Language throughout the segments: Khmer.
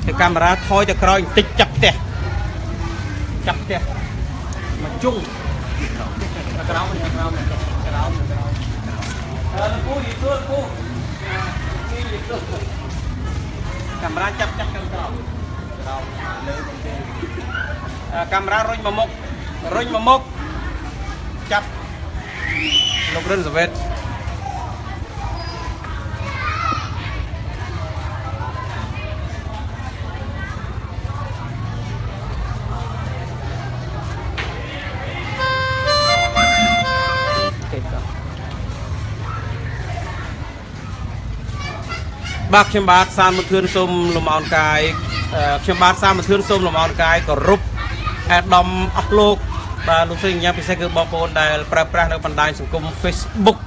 តែកាមេរ៉ាថយទៅក្រោយបន្តិចចាប់ផ្ទះចាប់ផ្ទះមកជុងក្រោមក្រោមក្រោមក្រោមអឺពូយីទួពូយីទួកាមេរ៉ាចាប់ចាប់ខាងក្រោមក្រោមលើគេកាមេរ៉ារុញមកមុខរុញមកមុខចាប់លោករិនសវេតបាទខ្ញុំបាទសានមធឿនសូមលំអរកាយខ្ញុំបាទសានមធឿនសូមលំអរកាយគោរពអាដាមអស់លោកបាទលោកស្រីញ៉ាំពិសេសគឺបងប្អូនដែលប្រើប្រាស់នៅបណ្ដាញសង្គម Facebook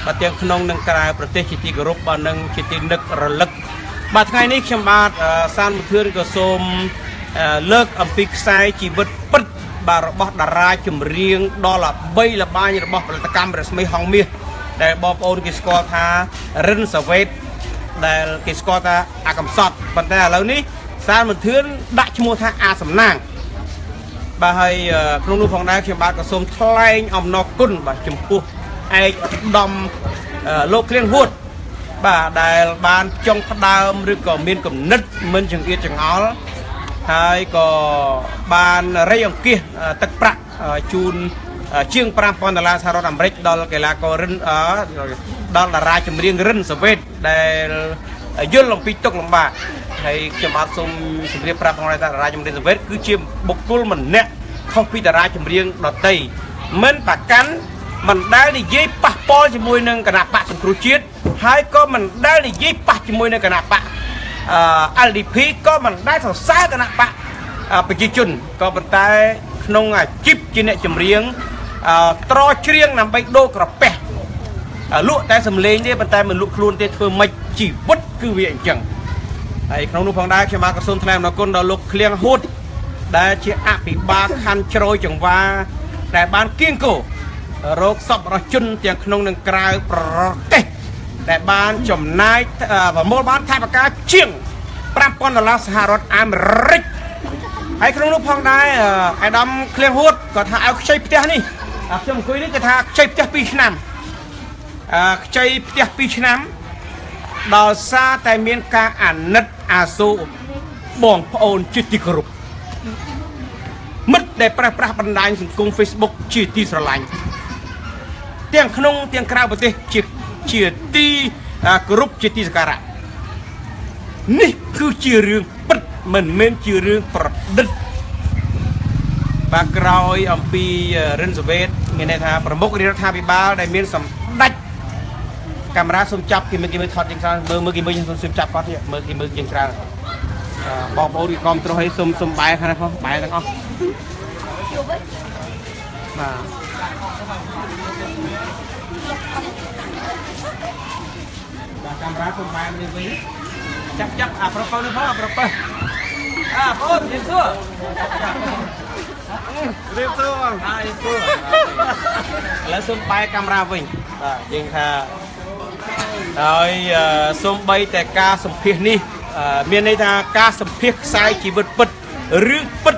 បាទទាំងក្នុងនិងក្រៅប្រទេសជាទីគោរពបាទនិងជាទីនឹករលឹកបាទថ្ងៃនេះខ្ញុំបាទសានមធឿនក៏សូមលើកអំពីខ្សែជីវិតពិតបាទរបស់តារាចម្រៀងដ៏ល្បីល្បាញរបស់ផលិតកម្មរស្មីហងមាសដែលបងប្អូនគេស្គាល់ថារិនសាវេតដែលគេស្គាល់ថាអាកំសត់ប៉ុន្តែឥឡូវនេះសានមធឿនដាក់ឈ្មោះថាអាសំណាងបាទហើយក្នុងនោះផងដែរខ្ញុំបាទក៏សូមថ្លែងអំណរគុណបាទចំពោះឯកឧត្តមលោកក្លៀងហួតបាទដែលបានចុងផ្ដើមឬក៏មានគំនិតមិនចង្អៀតចង្អល់ហើយក៏បានរៃអង្គាសទឹកប្រាក់ជូនជាង5000ដុល្លារសហរដ្ឋអាមេរិកដល់កីឡាកររិនដល់តារាចម្រៀងរិនសាវេតដែលយល់អំពីទុក្ខលំបាកហើយខ្ញុំអត់សូមជម្រាបប្រាប់ផងដែរថាតារាចម្រៀងសាវេតគឺជាបុគ្គលម្នាក់ខុសពីតារាចម្រៀងដតីមិនប្រកាន់មិនដែលនិយាយប៉ះពាល់ជាមួយនឹងគណៈបកសង្គ្រោះជាតិហើយក៏មិនដែលនិយាយប៉ះជាមួយនឹងគណៈបក LDP ក៏មិនដែលសរសើរគណៈបកប្រជាជនក៏ប៉ុន្តែក្នុងអាជីពជាអ្នកចម្រៀងត្រច្រៀងដើម្បីដូរក្រពះលក់តែសំឡេងទេប៉ុន្តែមិនលក់ខ្លួនទេធ្វើម៉េចជីវិតគឺវាអញ្ចឹងហើយក្នុងនោះផងដែរខ្ញុំបាទក៏សូមថ្លែងអំណរគុណដល់លោកក្លៀងហួតដែលជាអភិបាលខណ្ឌជ្រោយចង្វាដែលបានគៀងគោរោគសពរជនទាំងក្នុងនិងក្រៅប្រទេសដែលបានចំណាយប្រមូលបានថវិកាជាង5000ដុល្លារសហរដ្ឋអាមេរិកហើយក្នុងនោះផងដែរអាដាមក្លៀងហួតក៏ថាឲ្យខ្ចីផ្ទះនេះខ្ញុំអង្គុយនេះក៏ថាខ្ចីផ្ទះ2ឆ្នាំខ្ចីផ្ទះ2ឆ្នាំដោយសារតែមានការអាណិតអាសូរបងប្អូនជាទីគោរពមិត្តដែលប្រើប្រាស់បណ្ដាញសង្គម Facebook ជាទីស្រឡាញ់ទាំងក្នុងទាំងក្រៅប្រទេសជាទីគោរពជាទីសក្ការៈនេះគឺជារឿងពិតមិនមែនជារឿងប្រឌិតបាទក្រោយអំពីរិនសវេតមានន័យថាប្រមុខរាជរដ្ឋាភិបាលដែលមានសម្ដេចកាមេរ៉ាសូមចាប់គេមើលគេមើលថតជាងច្រើនមើលមើលគេមើលសូមចាប់គាត់ទៀតមើលគេមើលជាងច្រើនបងប្អូនគេគ្រប់គ្រងឲ្យសូមសូមបែរខាងនេះផងបែរទាំងអស់បាទបាទកាមេរ៉ាសូមបែរនេះវិញចាប់ចាប់អាប្រពៅនេះផងអាប្រពៅអាបងជិះសួររៀបសួរបងហើយសួរឥឡូវសូមបែរកាមេរ៉ាវិញបាទយើងថាហើយសូមបីតែការសម្ភាសនេះមានន័យថាការសម្ភាសខ្សែជីវិតពិតរឿងពិត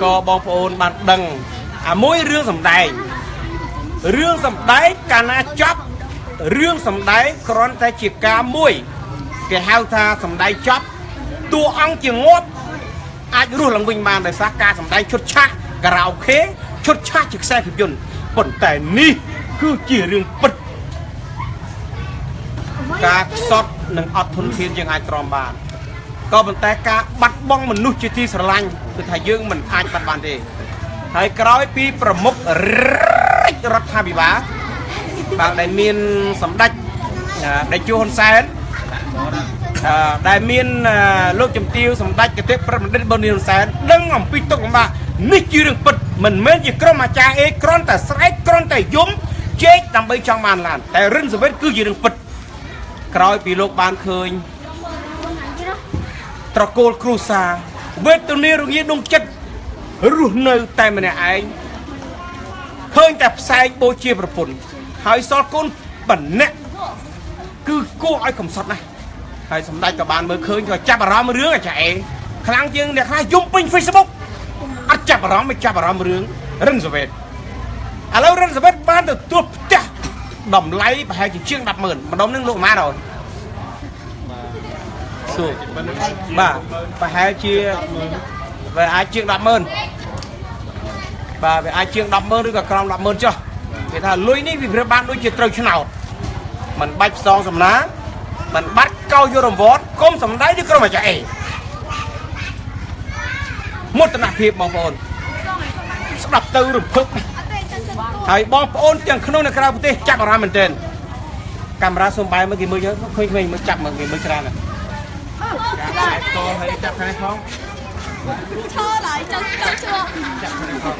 ក៏បងប្អូនបានដឹងអាមួយរឿងសំដែងរឿងសំដែងកាលណាចប់រឿងសំដែងគ្រាន់តែជាការមួយគេហៅថាសំដែងចប់តួអង្គជាងាប់អាចរស់ឡើងវិញបានដោយសារការសំដែងឈុតឆាកការ៉ាអូខេឈុតឆាកជាខ្សែភាពយន្តប៉ុន្តែនេះគឺជារឿងពិតការខ្សត់និងអត់ធនធានយើងអាចទ្រាំបានក៏ប៉ុន្តែការបាត់បង់មនុស្សជាទីស្រឡាញ់គឺថាយើងមិនអាចបាត់បានទេហើយក្រោយពីប្រមុខរាជរដ្ឋាភិបាលបាទដែលមានសម្ដេចតេជោហ៊ុនសែនដែលមានលោកជំទាវសម្ដេចគតិប្រិទ្ធបណ្ឌិតប៊ុនហ៊ុនសែនដឹងអំពីទុក្ខលំបាកនេះជារឿងពិតមិនមែនជាក្រុមអាចារ្យអេគ្រាន់តែស្រែកគ្រាន់តែយំជែកដើម្បីចង់បានឡានតែរិនសវិតគឺជារឿងពិតក្រោយពីលោកបានឃើញត្រកូលគ្រួសារវេទនារងាដងចិត្តរស់នៅតែម្នាក់ឯងឃើញតែផ្សែងបូជាប្រពន្ធហើយសល់កូនម្នាក់គឺគួរឲ្យកំសត់ណាស់ ហើយសម្ដេចក៏បានមើលឃើញក៏ចាប់អារម្មណ៍រឿងអាចារ្យអេខ្លាំងជាងអ្នកខ្លះយំពេញ Facebook អត់ចាប់អារម្មណ៍មិនចាប់អារម្មណ៍រឿងរិនសាវេតឥឡូវរិនសាវេតបានទទួលផ្ទះតម្លៃប្រហែលជាជាង100000ម្ដុំនឹងលោកម៉ារសួរបាទប្រហែលជាវាអាចជាង100000បាទវាអាចជាង100000ឬក៏ក្រោម100000ចុះគេថាលុយនេះវាប្រៀបបានដូចជាត្រូវឆ្នោតមិនបាច់ផ្សងសំណាងមិនបាត់កោយករង្វាន់គុំសំដែងឬក្រុមអាចារ្យអេមោទនភាពបងប្អូនស្ដាប់ទៅរំភើបហើយបងប្អូនទាំងក្នុងនិងក្រៅប្រទេសចាប់អារម្មណ៍មែនទែនកាមេរ៉ាសូមបែរមើលគេមើលឃើញៗមើលចាប់មើលគេមើលច្រើនណាស់តហើយចាប់ខាងផង ឈរឡើយចង់ចង់ជួប ចាប់ខាងផង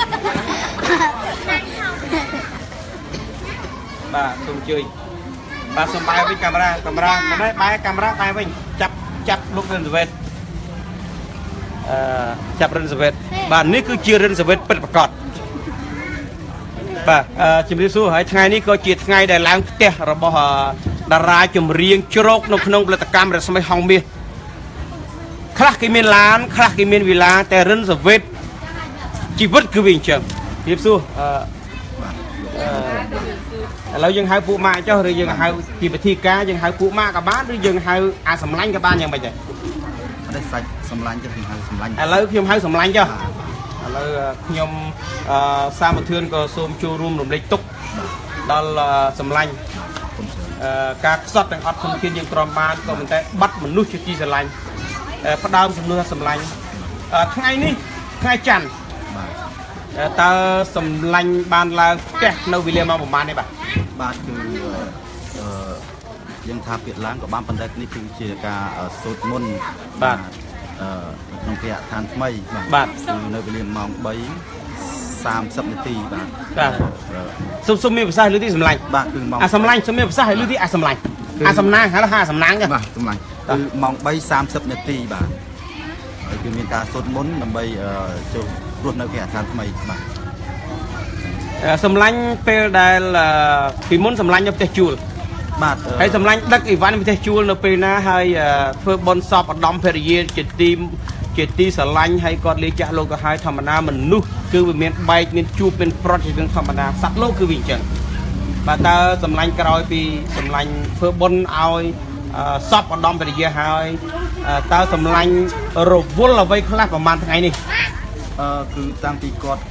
បាទសូមអញ្ជើញបាទសូមបែរវិញកាមេរ៉ាកាមេរ៉ាមិនដែរបែរកាមេរ៉ាបែរវិញចាប់ចាប់លោករិនសាវេតអឺចាប់រិនសាវេតបាទនេះគឺជារិនសាវេតពិតប្រាកដបាទជំរាបសួរហើយថ្ងៃនេះក៏ជាថ្ងៃដែលឡើងផ្ទះរបស់តារាចម្រៀងជ្រោកនៅក្នុងផលិតកម្មរស្មីហងមាសខ្លះគេមានឡានខ្លះគេមានវិឡាតែរិនសាវេតជីវិតគឺវាអញ្ចឹងជំរាបសួរអឺឥឡូវយើងហៅពួកម៉ាក់ចុះឬយើងហៅជាពិធីការយើងហៅពួកម៉ាក់ក៏បានឬយើងហៅអាសម្លាញ់ក៏បានយ៉ាងម៉េចដែរ អត់ទេសាច់សម្លាញ់ចុះខ្ញុំហៅសម្លាញ់ ឥឡូវខ្ញុំហៅសម្លាញ់ចុះឥឡូវខ្ញុំសាមធឿនក៏សូមចូលរួមរំលែកទុកដល់សម្លាញ់ការខ្សត់ទាំងអត់ធនធានយើងទ្រាំបានក៏ប៉ុន្តែបាត់មនុស្សជាទីស្រឡាញ់ផ្ដើមសំណួរសម្លាញ់ថ្ងៃនេះថ្ងៃច័ន្ទតើសម្លាញ់បានឡើងផ្ទះនៅវេលាម៉ោងប្រហែលនេះបាទ បាទគឺយើងថាពាក្យឡើងក៏បានប៉ុន្តែនេះគឺជាការសូត្រមន្ត បាទ ក្នុងគេហដ្ឋានថ្មី បាទ គឺនៅវេលាម៉ោង3:30នាទីបាទ បាទសុំសុំមានប្រសាសន៍ឬទីសម្លាញ់ បាទគឺម៉ោង អាសម្លាញ់សុំមានប្រសាសន៍ឲ្យឬទីអាសម្លាញ់អាសំណាងហៅថាអាសំណាង បាទសម្លាញ់គឺម៉ោង3:30នាទីបាទហើយគឺមានការសូត្រមន្តដើម្បីចូលរស់នៅគេហដ្ឋានថ្មីបាទ សម្លាញ់ពេលដែលពីមុនសម្លាញ់នៅផ្ទះជួល បាទ ហើយសម្លាញ់ដឹកអីវ៉ាន់ផ្ទះជួលនៅពេលណាហើយធ្វើបុណ្យសពឧត្តមភរិយាជាទីស្រឡាញ់ហើយគាត់លាចាស់លោកទៅហើយធម្មតាមនុស្សគឺវាមានបែកមានជួបមានប្រត់ជារឿងធម្មតាសត្វលោកគឺវាអញ្ចឹងបាទតើសម្លាញ់ក្រោយពីសម្លាញ់ធ្វើបុណ្យឲ្យសពឧត្តមភរិយាហើយតើសម្លាញ់រវល់អ្វីខ្លះប្រហែលថ្ងៃនេះ គឺតាំងពីគាត់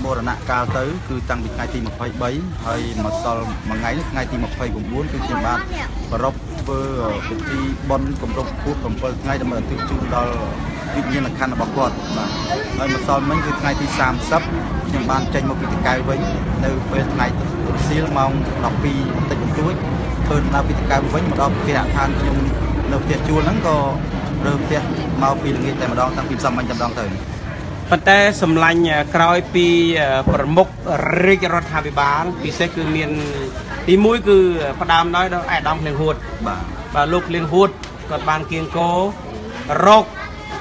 មរណកាលទៅគឺតាំងពីថ្ងៃទី23ហើយមកសល់មួយថ្ងៃនេះថ្ងៃទី29គឺខ្ញុំបាទប្រារព្ធធ្វើពិធីបុណ្យគម្រប់ខួប7ថ្ងៃដើម្បីឧទ្ទិសជូនដល់វិញ្ញាណក្ខន្ធរបស់គាត់បាទហើយមកសល់មិញគឺថ្ងៃទី30ខ្ញុំបានចេញមកពីតកៅវិញនៅពេលថ្ងៃរសៀលម៉ោង12បន្តិចបន្តួចធ្វើដំណើរពីតកៅវិញមកដល់គេហដ្ឋានខ្ញុំនៅផ្ទះជួលហ្នឹងក៏រើផ្ទះមកពីល្ងាចតែម្ដងតាំងពីម្សិលមិញតែម្ដងទៅ ប៉ុន្តែសម្លាញ់ក្រោយពីប្រមុខរាជរដ្ឋាភិបាលពិសេសគឺមានទី1គឺផ្ដើមដោយដល់ឯកឧត្តមភ្លៀងហួត បាទ បាទលោកភ្លៀងហួតគាត់បានគៀងគោរក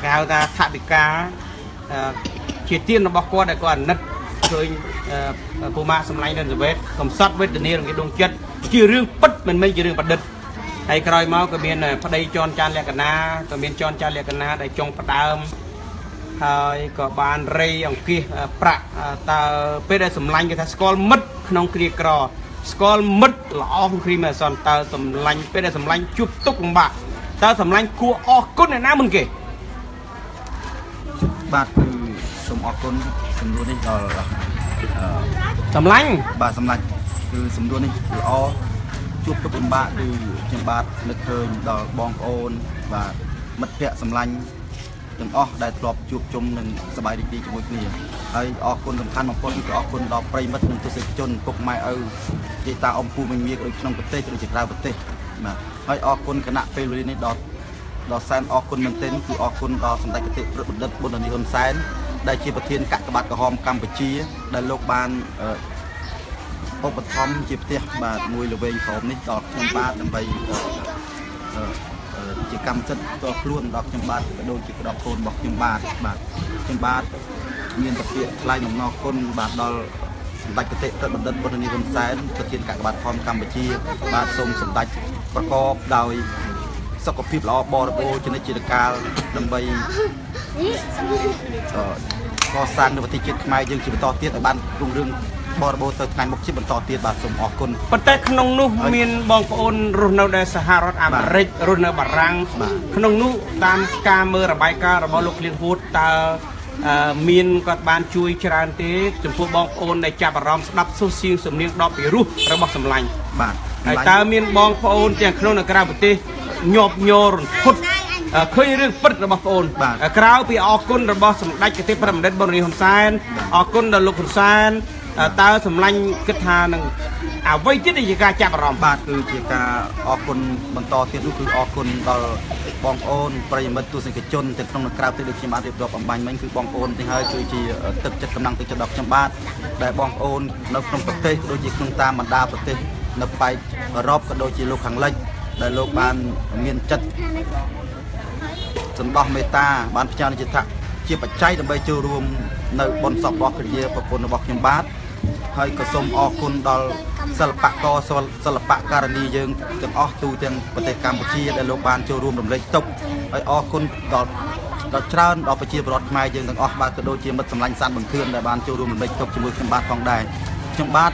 គេហៅថាថវិកាជាទានរបស់គាត់ដែលគាត់អាណិតឃើញពូម៉ាក់សម្លាញ់រិនសាវេតកំសត់វេទនារំដួងចិត្តជារឿងពិតមិនមែនជារឿងប្រឌិតហើយក្រោយមកក៏មានប្តីចនចានលក្ខណាក៏មានចនចានលក្ខណាដែលចុងផ្ដើមហើយក៏បានរៃអង្គាសប្រាក់តើពេលដែលសម្លាញ់គេថាស្គាល់មិត្តក្នុងគ្រាក្រស្គាល់មិត្តល្អក្នុងគ្រាមានអាសន្នតើសម្លាញ់ពេលដែលសម្លាញ់ជួបទុក្ខលំបាកតើសម្លាញ់គួរអរគុណអ្នកណាមុនគេ បាទគឺសូមអរគុណសំណួរនេះដល់ សម្លាញ់ បាទសម្លាញ់គឺសំណួរនេះល្អជួបទុក្ខលំបាកគឺខ្ញុំបាទនឹកឃើញដល់បងប្អូនបាទមិត្តភ័ក្តិសម្លាញ់ទាំងអស់ដែលធ្លាប់ជួបជុំនិងសប្បាយរីករាយជាមួយគ្នាហើយអរគុណសំខាន់បំផុតគឺអរគុណដល់ប្រិយមិត្តនិងទស្សនិកជនពុកម៉ែឪយាយតាអ៊ំពូមីមីដូចក្នុងប្រទេសដូចជាក្រៅប្រទេសបាទហើយអរគុណគណៈពេលវេលានេះដល់សែនអរគុណមែនទែនគឺអរគុណដល់សម្ដេចគតិព្រឹទ្ធបណ្ឌិតប៊ុននីហ៊ុនសែនដែលជាប្រធានកាកបាទក្រហមកម្ពុជាដែលលោកបានឧបត្ថម្ភជាផ្ទះបាទមួយល្វែងក្រោមនេះដល់ខ្ញុំបាទដើម្បីជាកម្មសិទ្ធិផ្ទាល់ខ្លួនដល់ខ្ញុំបាទក៏ដូចជាដល់កូនរបស់ខ្ញុំបាទបាទខ្ញុំបាទមានតែពាក្យថ្លែងអំណរគុណបាទដល់សម្ដេចគតិព្រឹទ្ធបណ្ឌិតប៊ុននីហ៊ុនសែនប្រធានកាកបាទក្រហមកម្ពុជាបាទសូមសម្ដេចប្រកបដោយ សុខភាពល្អបរិបូរណ៍ជានិច្ចជាកាលដើម្បីកសាងនៅប្រទេសជាតិខ្មែរយើងជាបន្តទៀតឲ្យបានរុងរឿងបរិបូរណ៍ទៅថ្ងៃមុខជាបន្តទៀតបាទសូមអរគុណ ប៉ុន្តែក្នុងនោះមានបងប្អូនរស់នៅដែលសហរដ្ឋអាមេរិករស់នៅបារាំងក្នុងនោះតាមការមើលរបាយការណ៍របស់លោកឃ្លៀងហួតតើមានគាត់បានជួយច្រើនទេចំពោះបងប្អូនដែលចាប់អារម្មណ៍ស្ដាប់សុសៀងសំនៀងដ៏ពិរោះរបស់សម្លាញ់ បាទ ហើយតើមានបងប្អូនទាំងក្នុងនិងក្រៅប្រទេសញាប់ញ័ររន្ធត់ឃើញរឿងពិតរបស់ប្អូនក្រៅពីអរគុណរបស់សម្ដេចគតិប្រមណ្ឌិតបូរនីហ៊ុនសែនអរគុណដល់លោកហ៊ុនសែនតើសម្លាញ់គិតថានឹងអ្វីទៀតដែលជាការចាប់អារម្មណ៍ បាទគឺជាការអរគុណបន្តទៀតនោះគឺអរគុណដល់បងប្អូនប្រិយមិត្តទស្សនិកជនទាំងក្នុងនិងក្រៅប្រទេសដូចខ្ញុំបានរៀបរាប់អំបញ្ញមិញគឺបងប្អូនទាំងហើយគឺជាទឹកចិត្តកម្លាំងទឹកចិត្តដល់ខ្ញុំបាទដែលបងប្អូននៅក្នុងប្រទេសក៏ដូចជាក្នុងតាមបណ្ដាប្រទេសនៅប៉ែកអឺរ៉ុបក៏ដូចជាលោកខាងលិចដែលលោកបានមានចិត្តសន្តោសមេត្តាបានផ្ញើជាថាជាបច្ច័យដើម្បីចូលរួមនៅបុណ្យសពរបស់ព្រះយាប្រពន្ធរបស់ខ្ញុំបាទហើយក៏សូមអរគុណដល់សិល្បករសិល្បករនីយើងទាំងអស់ទូទាំងប្រទេសកម្ពុជាដែលលោកបានចូលរួមរំលែកទុក្ខហើយអរគុណដល់ដល់ច្រើនដល់ប្រជាពលរដ្ឋខ្មែរយើងទាំងអស់បាទក៏ដូចជាមិត្តសម្លាញ់សានបន្ទឿនដែលបានចូលរួមរំលែកទុក្ខជាមួយខ្ញុំបាទផងដែរខ្ញុំបាទ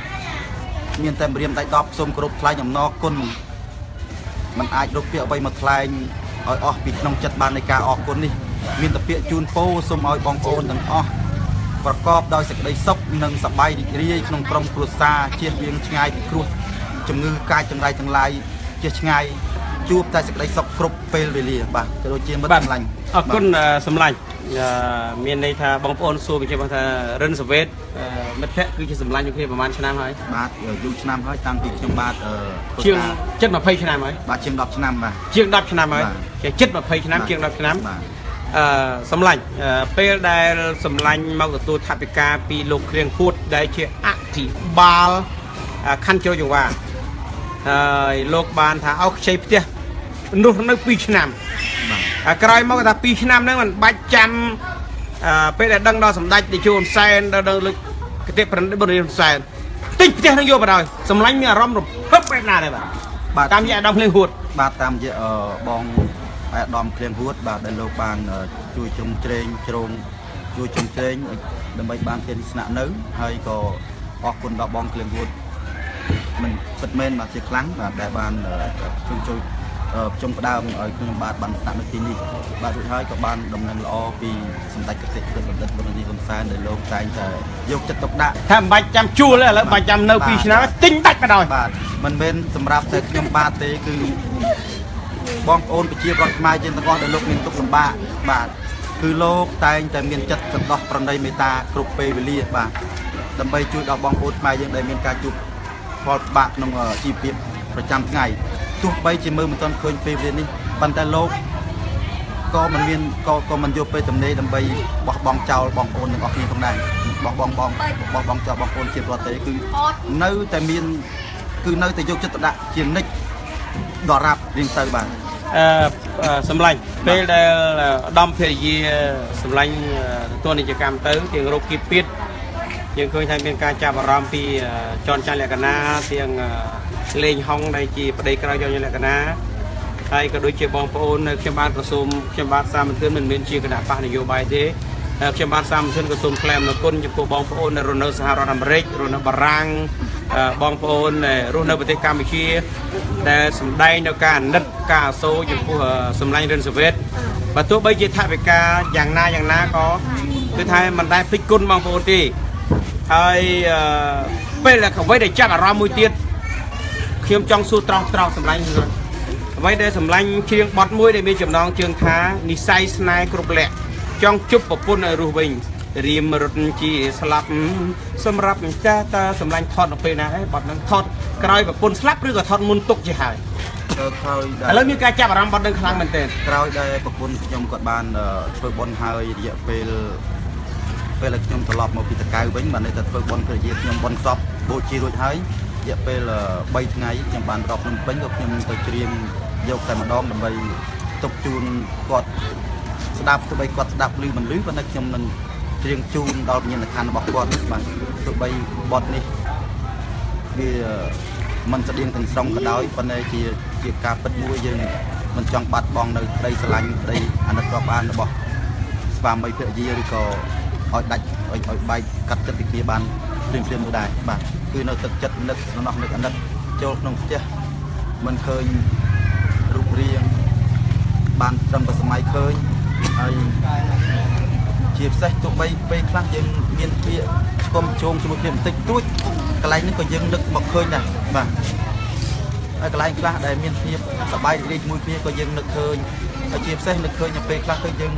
មានតែម្រាមដៃ10សូមគោរពថ្លែងអំណរគុណมันអាចរកពាក្យអ្វីមកថ្លែងឲ្យអស់ពីក្នុងចិត្តបាននៃការអរគុណនេះមានតែពាក្យជូនពរសូមឲ្យបងប្អូនទាំងអស់ប្រកបដោយសេចក្តីសុខនិងសប្បាយរីករាយក្នុងក្រុមគ្រួសារជៀសវាងឆ្ងាយពីគ្រោះជំងឺកាចចង្រៃទាំងឡាយជៀសឆ្ងាយជួបតែសេចក្តីសុខគ្រប់ពេលវេលាបាទក៏ដូចជាមិត្តសម្លាញ់ អរគុណសម្លាញ់មានន័យថាបងប្អូនសួរពីខ្ញុំថារិនសវេតមិត្តភក្តិគឺជាសម្លាញ់គ្នាប្រហែលឆ្នាំហើយ បាទយូរឆ្នាំហើយតាំងពីខ្ញុំបាទ ជាងជិត20ឆ្នាំហើយ បាទជាង10ឆ្នាំបាទ ជាង10ឆ្នាំហើយជិត20ឆ្នាំជាង10ឆ្នាំ បាទ សម្លាញ់ពេលដែលសម្លាញ់មកទទួលថវិកាពីលោកគ្រៀងហួតដែលជាអភិបាលខណ្ឌជ្រោយចង្វាហើយលោកបានថាអោខ្ចីផ្ទះនោះនៅ2ឆ្នាំ បាទ ក្រោយមកថា2ឆ្នាំហ្នឹងมันបាច់ចាំពេលដែលដឹងដល់សម្ដេចតេជោហ៊ុនសែនដល់ដល់លោកគតិប្រណិតបរិហ៊ុនសែនទិញផ្ទះហ្នឹងយកទៅដល់សម្លាញ់មានអារម្មណ៍រំភើបបែបណាដែរបាទ បាទ តាមរយៈអាដាមភ្លេងហួត បាទតាមរយៈបងអាដាមភ្លៀងហួតបាទដែលលោកបានជួយជ្រោមជ្រែងជ្រោងជួយជ្រោមជ្រែងដើម្បីបានផ្ទះនេះស្នាក់នៅហើយក៏អរគុណដល់បងភ្លៀងហួតមិនពិតមែនបាទជាខ្លាំងបាទដែលបានជួយជួយជុំផ្ដើមឲ្យខ្ញុំបាទបានស្នាក់នៅទីនេះបាទរួចហើយក៏បានដំណឹងល្អពីសម្ដេចគតិបណ្ឌិតប៊ុននីហ៊ុនសែនដែលលោកតែងតែយកចិត្តទុកដាក់ ថាមិនបាច់ចាំជួលទេឥឡូវបាច់ចាំនៅ2ឆ្នាំទិញដាច់ទៅដល់ បាទមិនមែនសម្រាប់តែខ្ញុំបាទទេគឺបងប្អូនប្រជាពលរដ្ឋខ្មែរយើងទាំងអស់ដែលលោកមានទុក្ខលំបាកបាទគឺលោកតែងតែមានចិត្តសន្តោសប្រណីមេត្តាគ្រប់ពេលវេលាបាទដើម្បីជួយដល់បងប្អូនខ្មែរយើងដែលមានការជួបផលពិបាកក្នុងជីវភាពប្រចាំថ្ងៃទោះបីជាមើលមិនទាន់ឃើញពេលវេលានេះប៉ុន្តែលោកក៏មិនមានក៏មិនយកពេលទំនេរដើម្បីបោះបង់ចោលបងប្អូនទាំងអស់គ្នាផងដែរបោះបង់បងបោះបង់ចោលបងប្អូនជាប្រទេសគឺនៅតែមានគឺនៅតែយកចិត្តទុកដាក់ជានិច្ចដល់រាប់រៀងទៅបាទ សម្លាញ់ពេលដែលឧត្តមភរិយាសម្លាញ់ទទួលនិច្ចកម្មទៅទាំងរោគគីពៀតយើងឃើញថាមានការចាប់អារម្មណ៍ពីចនច័ន្ទលក្ខណាទាំងលេងហុងដែលជាប្តីក្រោយចនច័ន្ទលក្ខណាហើយក៏ដូចជាបងប្អូននៅខ្ញុំបាទក្រសួងខ្ញុំបាទសាមន្ទឿនមិនមែនជាគណៈបកនយោបាយទេខ្ញុំបាទសាមន្ទឿនក៏សូមថ្លែងអំណរគុណចំពោះបងប្អូនដែលរស់នៅសហរដ្ឋអាមេរិករស់នៅបារាំងបងប្អូនដែលរស់នៅប្រទេសកម្ពុជាដែលសម្ដែងនៅការអាណិតការអាសូរចំពោះសម្លាញ់រិនសវេតបើទោះបីជាថវិកាយ៉ាងណាយ៉ាងណាក៏គឺថាមិនដែលភ្លេចគុណបងប្អូនទេហើយពេលដែលអ្វីដែលចាប់អារម្មណ៍មួយទៀតខ្ញុំចង់សួរត្រង់ត្រង់សម្លាញ់អ្វីដែលសម្លាញ់ច្រៀងបទមួយដែលមានចំណងជើងថានិស័យស្នេហ៍គ្រប់លក្ខចង់ជប់ប្រពន្ធឲ្យរស់វិញរៀមរត់ជាស្លាប់សម្រាប់ចាស់តើសម្លាញ់ថតនៅពេលណាឯងបទហ្នឹងថតក្រោយប្រពន្ធស្លាប់ឬក៏ថតមុនទុកជាហើយ ក្រោយ ឥឡូវមានការចាប់អារម្មណ៍បទហ្នឹងខ្លាំងមែនទែន ក្រោយដែលប្រពន្ធខ្ញុំគាត់បានធ្វើបុណ្យហើយរយៈពេលពេលដែលខ្ញុំត្រឡប់មកពីតកៅវិញបានន័យថាធ្វើបុណ្យព្រះយាខ្ញុំបុណ្យសពបូជារួចហើយរយៈពេល3ថ្ងៃខ្ញុំបានត្រឡប់ភ្នំពេញក៏ខ្ញុំទៅច្រៀងយកតែម្ដងដើម្បីទុកជូនគាត់ស្ដាប់ទោះបីគាត់ស្ដាប់ឮមិនឮប៉ុន្តែខ្ញុំនឹងច្រៀងជូនដល់វិញ្ញាណក្ខន្ធរបស់គាត់បាទទោះបីបទនេះវាមិនស្តៀងទាំងស្រុងក៏ដោយប៉ុន្តែជាការពិតមួយយើង មិនចង់បាត់បង់នៅក្តីស្រឡាញ់ក្តីអាណិតរាប់អានរបស់ស្វាមីភរិយាឬក៏ឲ្យដាច់ឲ្យបែកកាត់ចិត្តពីគ្នាបានភ្លាមៗនោះដែរបាទគឺនៅទឹកចិត្តនឹកស្រណោះនឹកអាណិតចូលក្នុងផ្ទះមិនឃើញរូបរាងបានត្រឹមតែសម័យឃើញហើយជាពិសេសទោះបីពេលខ្លះយើងមានពាក្យស្គមជោងជាមួយគ្នាបន្តិចតួចកន្លែងនេះក៏យើងនឹកមកឃើញដែរបាទហើយកន្លែងខ្លះដែលមានភាពសប្បាយរីករាយជាមួយគ្នាក៏យើងនឹកឃើញហើយជាពិសេសនឹកឃើញនៅពេលខ្លះទៅយើង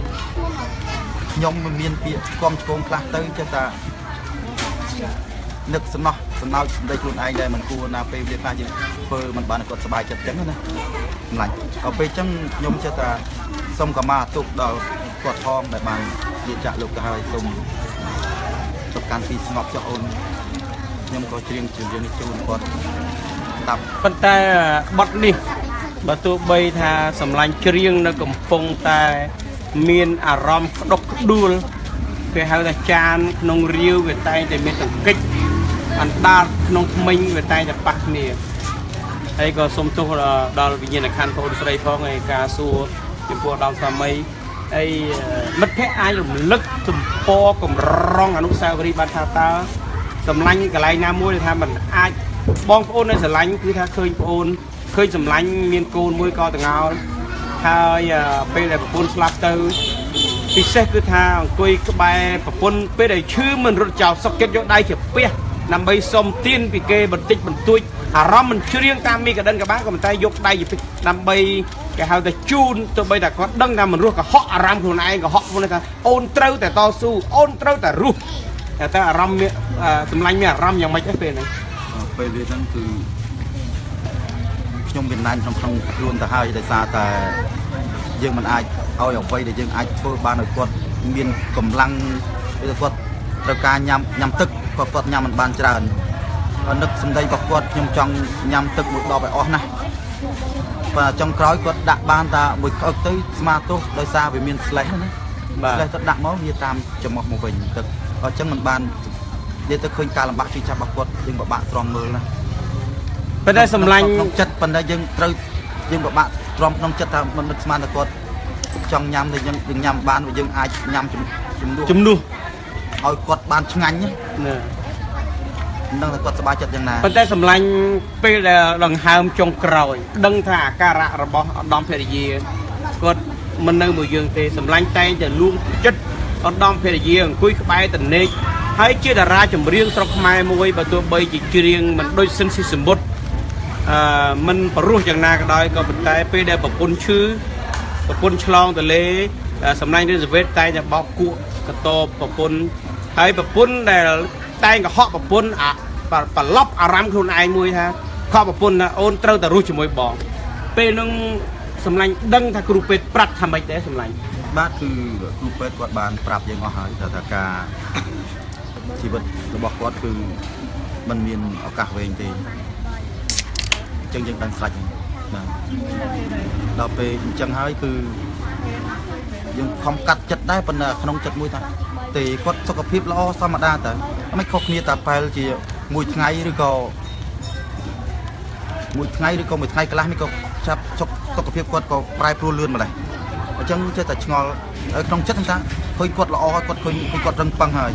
ខ្ញុំមិនមានពាក្យស្គមឆ្គងខ្លះទៅចេះតែនឹកសំណោះសំណោចសម្ដីខ្លួនឯងដែរមិនគួរណាពេលវេលាខ្លះយើងធ្វើមិនបានឲ្យគាត់សប្បាយចិត្តចឹងណាសម្លាញ់ដល់ពេលចឹងខ្ញុំចេះតែសូមកម្មាទុកដល់គាត់ផងដែលបាននិយាយចាក់លោកទៅហើយសូមសុខកាន់ពីស្ងប់ចុះអូនខ្ញុំក៏ច្រៀងចម្រៀងនេះជូនគាត់ស្ដាប់ ប៉ុន្តែបទនេះបើទោះបីថាសម្លាញ់ច្រៀងនៅកំពុងតែមានអារម្មណ៍ក្តុកក្តួលគេហៅថាចានក្នុងរាវវាតែងតែមានសង្កិចអណ្ដាតក្នុងថ្មិញវាតែងតែប៉ះគ្នាហើយក៏សូមទោសដល់វិញ្ញាណក្ខន្ធបងស្រីផងឯការសួរចំពោះដល់ស្វាមីហើយមិត្តភ័ក្តិអាចរំលឹកទំព័រកម្រងអនុស្សាវរីយ៍បានថាតើសម្លាញ់កន្លែងណាមួយដែលថាมันអាចបងប្អូននៅស្រឡាញ់គឺថាឃើញប្អូនឃើញសម្លាញ់មានកូនមួយកតងោលហើយពេលដែលប្រពន្ធស្លាប់ទៅពិសេសគឺថាអង្គុយក្បែរប្រពន្ធពេលដែលឈឺមិនរត់ចោលសុកចិត្តយកដៃជាពះដើម្បីសុំទានពីគេបន្តិចបន្តួចអារម្មណ៍មិនច្រៀងតាមមីកដិនក៏បានក៏ប៉ុន្តែយកដៃជាពះដើម្បីគេហៅថាជូនទោះបីតែគាត់ដឹងថាមិនរស់ក៏ហក់អារម្មណ៍ខ្លួនឯងក៏ហក់ខ្លួនឯងថាអូនត្រូវតែតស៊ូអូនត្រូវតែរស់តែតើអារម្មណ៍សម្លាញ់មានអារម្មណ៍យ៉ាងម៉េចទេពេលហ្នឹង ពេលវាហ្នឹងគឺខ្ញុំមានណាញ់ក្នុងខ្លួនទៅហើយដោយសារតែយើងមិនអាចឲ្យអ្វីដែលយើងអាចធ្វើបានឲ្យគាត់មានកម្លាំងឬគាត់ត្រូវការញ៉ាំទឹកគាត់ញ៉ាំមិនបានច្រើននឹកសម្ដីរបស់គាត់ខ្ញុំចង់ញ៉ាំទឹកមួយដបឲ្យអស់ណាស់បាទចុងក្រោយគាត់ដាក់បានតាមួយក្អឹកទៅស្មាទោសដោយសារវាមានស្លេះណាស្លេះទៅដាក់មកវាតាមច្រមុះមកវិញទឹកអញ្ចឹងមិនបាននិយាយទៅឃើញការលំបាកជឿចាប់របស់គាត់យើងពិបាកទ្រាំមើលណា ប៉ុន្តែសម្លាញ់ ក្នុងចិត្តប៉ុន្តែយើងត្រូវយើងពិបាកទ្រាំក្នុងចិត្តថាមិននឹកស្មានថាគាត់ចង់ញ៉ាំតែយើងញ៉ាំបានយើងអាចញ៉ាំជំនួស ជំនួស ឲ្យគាត់បានឆ្ងាញ់ណា ណា មិនដឹងថាគាត់សប្បាយចិត្តយ៉ាងណា ប៉ុន្តែសម្លាញ់ពេលដែលដង្ហើមចុងក្រោយដឹងថាអាការៈរបស់ឧត្តមភរិយាគាត់មិននៅមួយយើងទេសម្លាញ់តែងតែលួងចិត្តឧត្តមភរិយាអង្គុយក្បែរតនេកហើយជាតារាចម្រៀងស្រុកខ្មែរមួយបើទោះបីជាច្រៀងមិនដូចសិនស៊ីសមុទ្រមិនប្រុសយ៉ាងណាក៏ដោយក៏ប៉ុន្តែពេលដែលប្រពន្ធឈឺប្រពន្ធឆ្លងទលេសម្លាញ់រឿងសវេតតែងតែបោកគក់កតបប្រពន្ធហើយប្រពន្ធដែលតែងកុហកប្រពន្ធអាប្រឡប់អារម្មណ៍ខ្លួនឯងមួយថាខកប្រពន្ធថាអូនត្រូវតែរស់ជាមួយបងពេលនឹងសម្លាញ់ដឹងថាគ្រូពេទ្យប្រាប់ថាម៉េចដែរសម្លាញ់ បាទគឺគ្រូពេទ្យគាត់បានប្រាប់យើងអស់ហើយថាការជីវិតរបស់គាត់គឺมันមានឱកាសវែងទេអញ្ចឹងយើងដឹងស្រេចបាទដល់ពេលអញ្ចឹងហើយគឺយើងខំកាត់ចិត្តដែរប៉ុន្តែក្នុងចិត្តមួយថាទេគាត់សុខភាពល្អធម្មតាតើមិនខុសគ្នាតែប្រហែលជាមួយថ្ងៃឬក៏មួយថ្ងៃឬក៏មួយថ្ងៃកន្លះនេះក៏ចាប់សុខភាពគាត់ក៏ប្រែប្រួលលឿនម្ល៉េះអញ្ចឹងចេះតែឆ្ងល់ក្នុងចិត្តថាឃើញគាត់ល្អហើយគាត់ឃើញគាត់រឹងប៉ឹងហើយ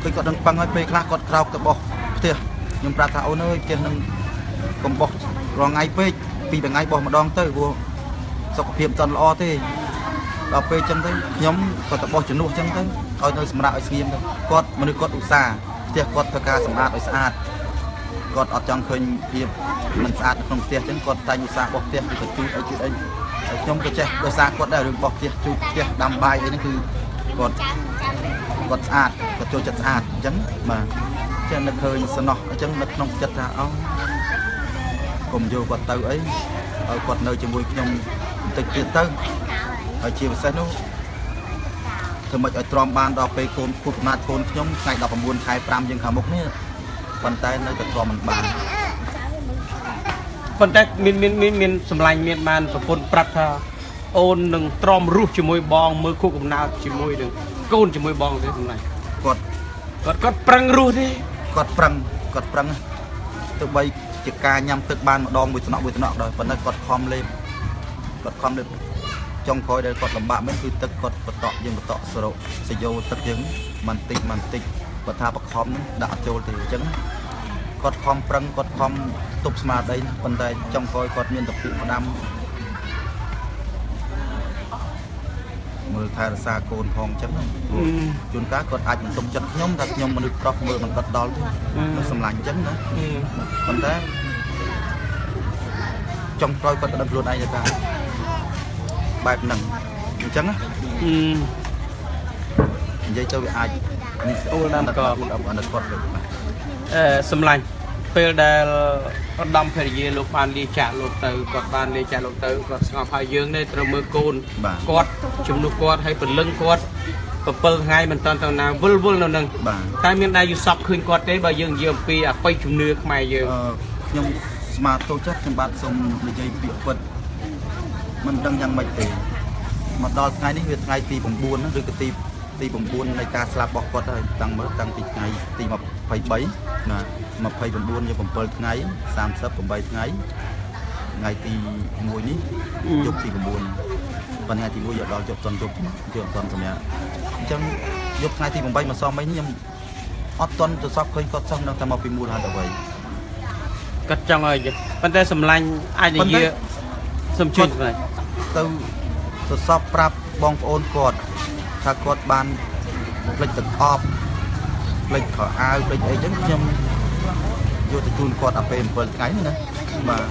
ឃើញគាត់រឹងប៉ឹងហើយពេលខ្លះគាត់ក្រោកទៅបោះផ្ទះខ្ញុំប្រាប់ថាអូនអើយផ្ទះនឹងកុំបោះរាល់ថ្ងៃពេកពីថ្ងៃបោះម្ដងទៅព្រោះសុខភាពមិនទាន់ល្អទេដល់ពេលអញ្ចឹងទៅខ្ញុំក៏ទៅបោះជំនួសអញ្ចឹងទៅឲ្យនៅសម្រាប់ឲ្យស្ងៀមទៅគាត់មនុស្សគាត់ឧស្សាហ៍ផ្ទះគាត់ធ្វើការសម្អាតឲ្យស្អាតគាត់អត់ចង់ឃើញភាពមិនស្អាតក្នុងផ្ទះអញ្ចឹងគាត់តែងឧស្សាហ៍បោះផ្ទះទៅជូតអីជូតអីខ្ញុំក៏ចេះដោយសារគាត់ដែររឿងបោះផ្ទះជូតផ្ទះដាំបាយអីហ្នឹងគឺគាត់ស្អាតគាត់ចូលចិត្តស្អាតអញ្ចឹងបាទចឹងនឹកឃើញសំណោះអញ្ចឹងនឹកក្នុងចិត្តថាអូកុំយកគាត់ទៅអីឲ្យគាត់នៅជាមួយខ្ញុំបន្តិចទៀតទៅហើយជាពិសេសនោះធ្វើម៉េចឲ្យទ្រាំបានដល់ពេលកូនពុទ្ធណាតកូនខ្ញុំថ្ងៃ19ខែ5យើងខាងមុខនេះប៉ុន្តែនៅតែទ្រាំមិនបាន ប៉ុន្តែមានសម្លាញ់មានបានប្រពន្ធប្រាប់ថាអូននឹងទ្រាំរស់ជាមួយបងមើលខួបកំណើតជាមួយនឹងកូនជាមួយបងទេសម្លាញ់ គាត់ គាត់ប្រឹងរស់ទេ គាត់ប្រឹងទោះបីជាការញ៉ាំទឹកបានម្ដងមួយថ្នាក់មួយថ្នាក់ដល់ប៉ុន្តែគាត់ខំលេប គាត់ខំលើចុងក្រោយដែលគាត់លំបាកមែនគឺទឹកគាត់បតក់យើងបតក់សរុបសយោទឹកយើងបន្តិចបន្តិចគាត់ថាបខំហ្នឹងដាក់អត់ចូលទេអញ្ចឹងគាត់ខំប្រឹងគាត់ខំទប់ស្មារតីប៉ុន្តែចុងក្រោយគាត់មានតពាក្យផ្ដាំមើលថែរក្សាកូនផងអញ្ចឹងជួនកាលគាត់អាចមិនទុកចិត្តខ្ញុំថាខ្ញុំមនុស្សប្រុសមើលមិនគាត់ដល់ទេសម្លាញ់អញ្ចឹងណាប៉ុន្តែចុងក្រោយគាត់ក៏ដឹងខ្លួនឯងថាបែបហ្នឹងអញ្ចឹងណានិយាយទៅវាអាចនេះ អូលដាមក អនុគាត់ទៅបាទ សម្លាញ់ពេលដែលឧត្តមភរិយាលោកបានលាចាកលោកទៅគាត់បានលាចាកលោកទៅគាត់ស្ងប់ហើយយើងនេះត្រូវមើលកូនគាត់ជំនួសគាត់ហើយពលឹងគាត់7ថ្ងៃមិនតាន់ទៅណាវិលវល់នៅនឹងតែមានដែរយូសពឃើញគាត់ទេបើយើងនិយាយអំពីអបិយជំនឿខ្មែរយើង ខ្ញុំស្មាតូចចាស់ខ្ញុំបាទសូមនិយាយពាក្យពិតមិនដឹងយ៉ាងម៉េចទេមកដល់ថ្ងៃនេះវាថ្ងៃទី9ឬក៏ទី9នៃការស្លាប់របស់គាត់ហើយតាំងមើលតាំងពីថ្ងៃទី23ណា29យក7ថ្ងៃ38ថ្ងៃថ្ងៃទី1នេះយប់ទី9ប៉ុន្តែថ្ងៃទី1យកដល់យប់តន់យប់យើងអត់តន់សម្រាប់អញ្ចឹងយប់ថ្ងៃទី8មកសមអីនេះខ្ញុំអត់តន់ទៅសពឃើញគាត់សោះនឹងតែមកពីមូលហេតុអ្វី គាត់ចង់ឲ្យប៉ុន្តែសម្លាញ់អាចនិយាយសំជួយសម្លាញ់ ទៅទៅសពប្រាប់បងប្អូនគាត់ថាគាត់បានផ្លិចទឹកអប់ផ្លិចខោអាវផ្លិចអីចឹងខ្ញុំយកទៅជូនគាត់ដល់ពេល7ថ្ងៃណាបាទ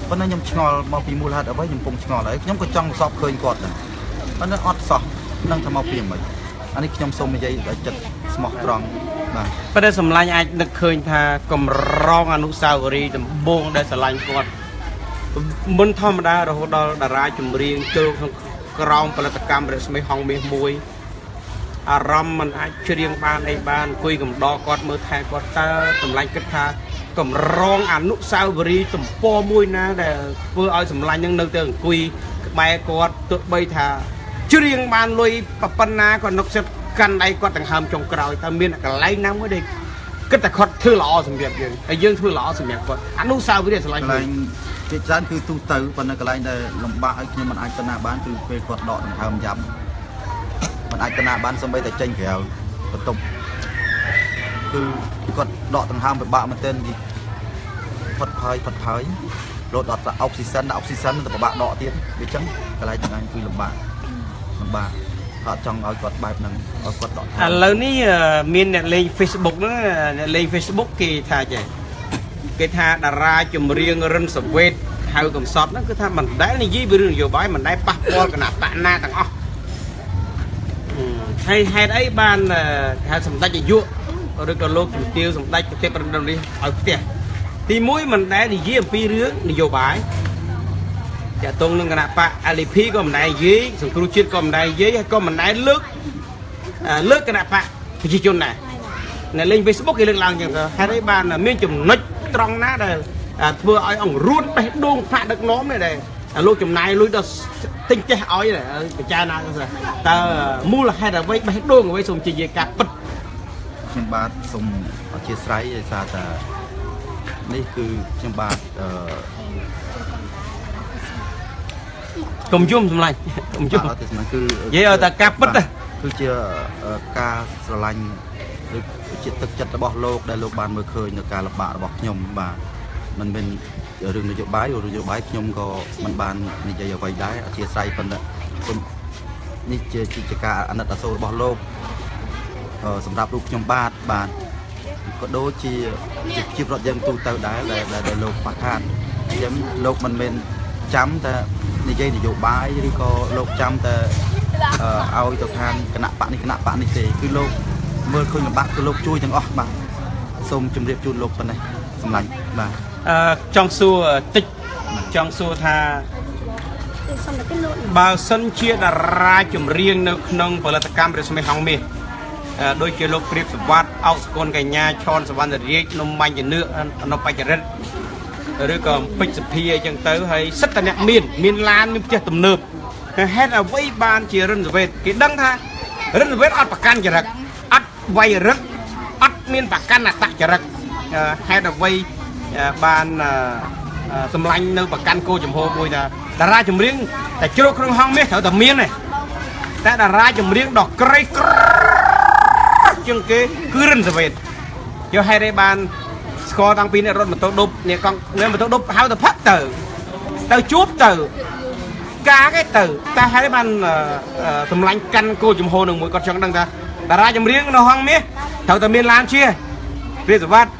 ប៉ុន្តែខ្ញុំឆ្ងល់មកពីមូលហេតុអ្វីខ្ញុំពងឆ្ងល់ហើយខ្ញុំក៏ចង់សពឃើញគាត់ដែរប៉ុន្តែអត់សោះនឹងថាមកពីអ្វីអានេះខ្ញុំសូមនិយាយឲ្យចិត្តស្មោះត្រង់បាទ ប៉ុន្តែសម្លាញ់អាចនឹកឃើញថាកម្រងអនុស្សាវរីយ៍ដំបូងដែលស្រឡាញ់គាត់មិនធម្មតារហូតដល់តារាចម្រៀងចូលក្នុងក្រោមផលិតកម្មរស្មីហងមាសមួយអារម្មណ៍មិនអាចច្រៀងបានអីបានអង្គុយកំដរគាត់មើលថែគាត់តើសម្លាញ់គិតថាកម្រងអនុស្សាវរីយ៍ទំព័រមួយណាដែលធ្វើឲ្យសម្លាញ់នឹងនៅតែអង្គុយក្បែរគាត់ទោះបីថាច្រៀងបានលុយប៉ុណ្ណាក៏នឹកចិត្តកាន់ដៃគាត់ដង្ហើមចុងក្រោយតើមានកន្លែងណាមួយដែលគិតតែគាត់ធ្វើល្អសម្រាប់យើងហើយយើងធ្វើល្អសម្រាប់គាត់អនុស្សាវរីយ៍សម្លាញ់ កន្លែងជាច្រើនគឺទូទៅប៉ុន្តែកន្លែងដែលលំបាកឲ្យខ្ញុំមិនអាចទៅណាបានគឺពេលគាត់ដកដង្ហើមយ៉ាប់មិនអាចទៅណាបានសូម្បីតែចេញក្រៅបន្ទប់គឺគាត់ដកដង្ហើមពិបាកមែនទែនផុតផើយផុតផើយរត់ដល់អុកស៊ីសិនអុកស៊ីសិនទៅពិបាកដកទៀតវាចឹងកន្លែងទាំងឯងគឺលំបាកលំបាកអត់ចង់ឲ្យគាត់បែបហ្នឹងឲ្យគាត់ដក ឥឡូវនេះមានអ្នកលេង Facebook ហ្នឹងអ្នកលេង Facebook គេថាចេះគេថាតារាចម្រៀងរិនសវេតហៅកំសត់ហ្នឹងគឺថាមិនដែលនិយាយពីរឿងនយោបាយមិនដែលប៉ះពាល់គណៈបកណាទាំងអស់ហើយហេតុអីបានហៅសម្ដេចអាយុឬក៏លោកជំទាវសម្ដេចប្រទេពរំនេះឲ្យផ្ទះទី1មិនដែលនិយាយអំពីរឿងនយោបាយតាក់ទងនឹងគណៈបក LP ក៏មិនដែលនិយាយសង្គ្រោះជាតិក៏មិនដែលនិយាយហើយក៏មិនដែលលើកគណៈបកប្រជាជនដែរអ្នកលេង Facebook គេលើកឡើងចឹងទៅហេតុអីបានមានចំណុចត្រង់ណាដែលធ្វើឲ្យអង្រួនបេះដូងថ្នាក់ដឹកនាំនេះដែរលោកចំណាយលុយដល់ទិញចេះឲ្យពិចារណាទៅតើមូលហេតុអ្វីបេះដូងអ្វីសូមជិយាការពិត ខ្ញុំបាទសូមអធិស្ឋានដោយសារតែនេះគឺខ្ញុំបាទ កុំយំសម្លាញ់កុំយំ អត់ទេសម្លាញ់គឺ និយាយឲ្យតែការពិត គឺជាការស្រឡាញ់ឬជាទឹកចិត្តរបស់លោកដែលលោកបានមើលឃើញនៅការលំបាករបស់ខ្ញុំបាទមិនមែនរឿងនយោបាយឬនយោបាយខ្ញុំក៏មិនបាននិយាយអ្វីដែរអធិស្ឋានប៉ុន្តែសូមនេះជាការអាណិតអាសូររបស់លោកសម្រាប់រូបខ្ញុំបាទបាទក៏ដូចជាជាប្រដ្ឋយើងទូទៅដែរដែលលោកខ្វះខាតអញ្ចឹងលោកមិនមែនចាំតែនិយាយនយោបាយឬក៏លោកចាំតែឲ្យទៅខាងគណៈបកនេះគណៈបកនេះទេគឺលោកមើលឃើញលំបាកគឺលោកជួយទាំងអស់បាទសូមជម្រាបជូនលោកប៉ុណ្ណេះសម្លាញ់បាទ ចង់សួរតិចចង់សួរថាបើសិនជាតារាចម្រៀងនៅក្នុងផលិតកម្មរស្មីហងមាសដូចជាលោកព្រាបសវັດអោកសកុនកញ្ញាឆនសវណ្ណរាជនំបាញ់ជំនឿអនុបច្ចរិទ្ធឬក៏ពេជ្រសភាអីចឹងទៅហើយសិតតអ្នកមានឡានមានផ្ទះទំនើបហេតុអ្វីបានជារិនសវេតគេដឹងថារិនសវេតអត់ប្រកាន់ចរិតអត់វៃរឹកអត់មានប្រកាន់អតចរិតហេតុអ្វីបាន សម្លាញ់នៅប្រកាន់គោចំហមួយថាតារាចម្រៀងតែជ្រកក្នុងហងមាសត្រូវតែមានទេតែតារាចម្រៀងដ៏ក្រីក្រជាងគេគឺរិនសាវេតយកហេតុអីបានស្គាល់តាំងពីអ្នករត់ម៉ូតូឌុបអ្នកកង់អ្នកម៉ូតូឌុបហៅទៅផឹកទៅទៅជួបទៅការគេទៅតែហេតុអីបានសម្លាញ់កាន់គោចំហនឹងមួយគាត់ចង់ដឹងថាតារាចម្រៀងនៅហងមាសត្រូវតែមានឡានជារាជសវត្ត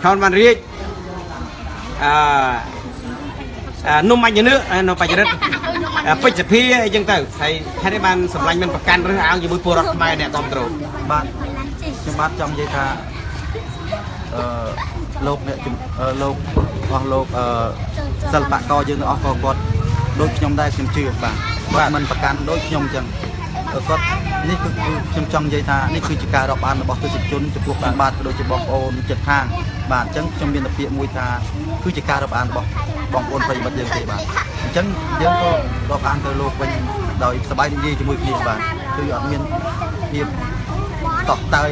ខោនបានរាជអឺនំអញ្ញននៅបច្ចរិទ្ធពេជ្រសភាអីចឹងទៅហើយហេតុអីបានសម្លាញ់មិនប្រកាន់រើសអើងជាមួយពលរដ្ឋខ្មែរអ្នកគ្រប់គ្រង បាទខ្ញុំបាទចង់និយាយថាអឺលោកអ្នកលោកអស់លោកអឺសិល្បករយើងទាំងអស់ក៏គាត់ដូចខ្ញុំដែរខ្ញុំជឿបាទគាត់មិនប្រកាន់ដូចខ្ញុំចឹងគាត់នេះគឺខ្ញុំចង់និយាយថានេះគឺជាការរាប់អានរបស់ទស្សនិកជនចំពោះខ្ញុំបាទក៏ដូចជាបងប្អូនជិតខាងបាទអញ្ចឹងខ្ញុំមានតែពាក្យមួយថាគឺជាការរាប់អានរបស់បងប្អូនប្រិយមិត្តយើងទេបាទអញ្ចឹងយើងក៏រាប់អានទៅលោកវិញដោយសប្បាយរីករាយជាមួយគ្នាបាទគឺអត់មានភាពតក់តើយ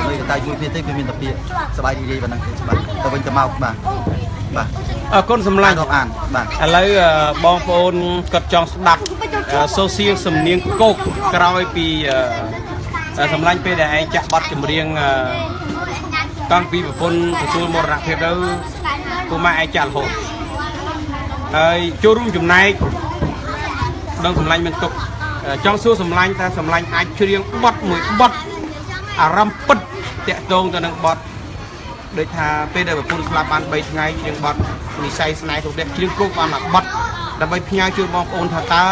នៅតែជាមួយគ្នាទេគឺមានតែពាក្យសប្បាយរីករាយប៉ុណ្ណឹងទេបាទទៅវិញទៅមកបាទបាទ អរគុណសម្លាញ់ រាប់អានបាទ ឥឡូវបងប្អូនគាត់ចង់ស្ដាប់សូសៀងសំនៀងគោកក្រោយពីសម្លាញ់ពេលដែលឯងចាក់បတ်ចម្រៀងតាំងពីប្រពន្ធទទួលមរណភាពទៅពូម៉ាក់ឯងចាក់រហូតហើយចូលរួមចំណែកដល់សម្លាញ់មិនទុកចង់សួរសម្លាញ់ថាសម្លាញ់អាចច្រៀងបတ်មួយបတ်អារម្មណ៍ពិតតាក់ទងទៅនឹងបတ်ដូចថាពេលដែលប្រពន្ធស្លាប់បាន3ថ្ងៃច្រៀងបတ်និស័យស្នេហ៍គ្រប់ផ្ទះច្រៀងគោកបានមួយបတ်ដើម្បីផ្ញើជូនបងប្អូនថាតើ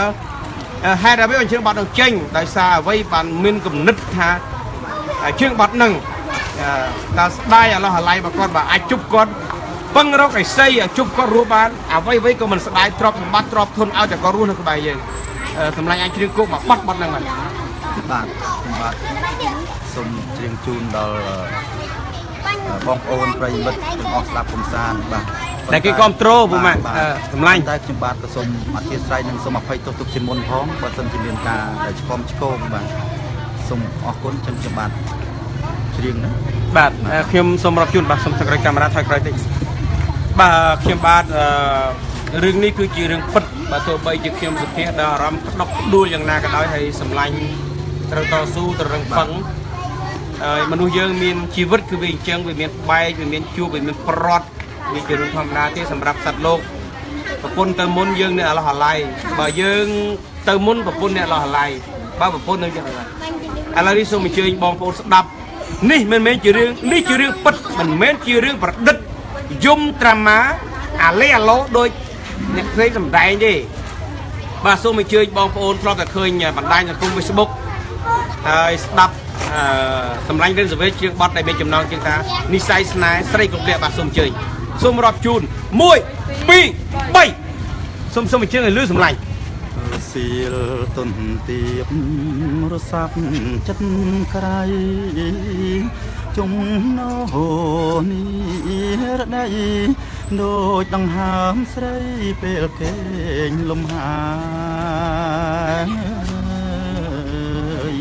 ហេតុអ្វីបានច្រៀងបတ်នឹងចេញដោយសារអ្វីបានមានគំនិតថាច្រៀងបတ်នឹងតើស្ដាយអាឡោះអាឡៃបើគាត់បើអាចជប់គាត់ពឹងរកអីសីឲ្យជប់គាត់រស់បានអ្វីអ្វីក៏មិនស្ដាយទ្រព្យសម្បត្តិទ្រព្យធនឲ្យតែគាត់រស់នៅក្បែរយើងសម្លាញ់អាចច្រៀងគោកមកបတ်បတ်ហ្នឹងបាទ បាទខ្ញុំបាទសូមច្រៀងជូនដល់បងប្អូនប្រិយមិត្តទាំងអស់ស្ដាប់កំសាន្តបាទ តែគេគ្រប់ត្រូលពូម៉ាក់សម្លាញ់ តែខ្ញុំបាទក៏សូមអធិស្ឋាននិងសូមអភ័យទោសទុកជាមុនផងបើសិនជាមានការឆ្កំឆ្គងបាទសូមអរគុណចឹងខ្ញុំបាទច្រៀងណា បាទខ្ញុំសូមរាប់ជូនបាទសូមសង្គ្រោះកាមេរ៉ាថយក្រោយតិចបាទខ្ញុំបាទរឿងនេះគឺជារឿងពិតបាទទោះបីជាខ្ញុំសុភាដល់អារម្មណ៍ក្តុកក្តួលយ៉ាងណាក៏ដោយហើយសម្លាញ់ត្រូវតស៊ូត្រូវរឹងប៉ឹងហើយមនុស្សយើងមានជីវិតគឺវាអញ្ចឹងវាមានបែកវាមានជួបវាមានប្រត់វាជារឿងធម្មតាទេសម្រាប់សត្វលោកប្រពន្ធទៅមុនយើងអ្នកអឡោះអាល័យបើយើងទៅមុនប្រពន្ធអ្នកអឡោះអាល័យបើប្រពន្ធនឹងយ៉ាងណាឥឡូវនេះសូមអញ្ជើញបងប្អូនស្ដាប់នេះមិនមែនជារឿងនេះជារឿងពិតមិនមែនជារឿងប្រឌិតយំត្រាម៉ាអាឡេអាឡូដូចអ្នកផ្សេងសម្ដែងទេបាទសូមអញ្ជើញបងប្អូនធ្លាប់តែឃើញបណ្ដាញសង្គម Facebook ហើយស្ដាប់សម្លាញ់រិនសវេជាងបត់ដែលមានចំណងជាងថានិស័យស្នេហ៍ស្រីគ្រប់លក្ខបាទសូមអញ្ជើញសូមរាប់ជូន1 2 3សូមសូមអញ្ជើញឲ្យលឺសម្លាញ់ សៀលទុនទៀបរសាប់ចិត្តក្រៃជំនោនេះរដីដូចដង្ហើមស្រីពេលគេងលំហើយ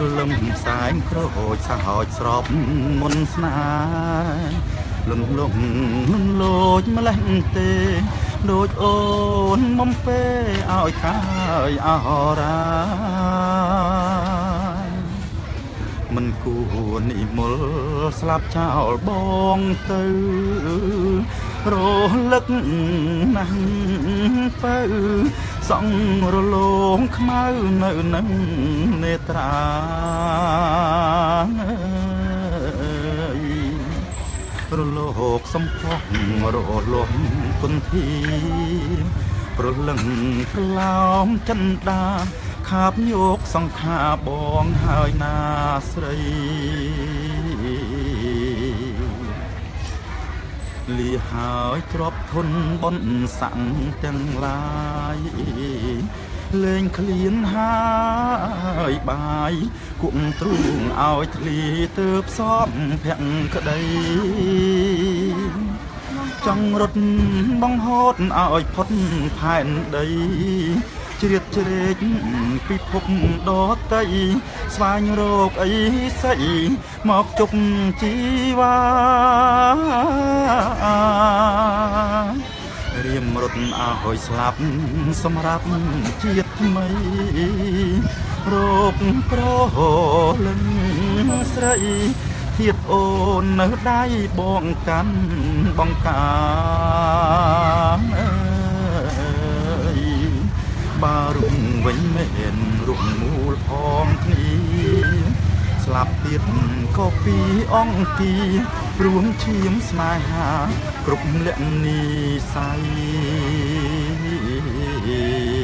រលឹមសែងក្រូចសហោចស្រពមុនស្នេហ៍លំលងលំលោចម្លេះទេដូចអូនមុំពេឲ្យកាយអរាមិនគួរនិមលស្លាប់ចោលបងទៅរលឹកណាស់ពៅសងរលោងខ្មៅនៅនឹងនេត្រារលោកសំផស្សរលំគុនធីប្រលឹងប្រឡោមចិនដាខាបយកសង្ខាបងហើយណាស្រីលីហើយទ្របធនបនស័កទាំងឡាយលេងឃ្លានហើយបាយគួងទ្រូងឲ្យធ្លីទើបសំភក្តីចង់រត់បងហូតឲ្យផុតផែនដី ជ្រៀតជ្រែកពិភពដតី ស្វែងរកអីស្អីមកជប់ជីវ៉ា រៀមរត់ឲ្យស្លាប់សម្រាប់ជាតិថ្មី រោគប្រលឹងស្រីធៀបអូននៅដៃបងកាន់បងកាអើយ បើរុំវិញមែនរុំមូលផងគ្នា ស្លាប់ទៀតក៏ពីអង្គគីរួមឈាមស្នេហាគ្រប់លក្ខនិស័យ។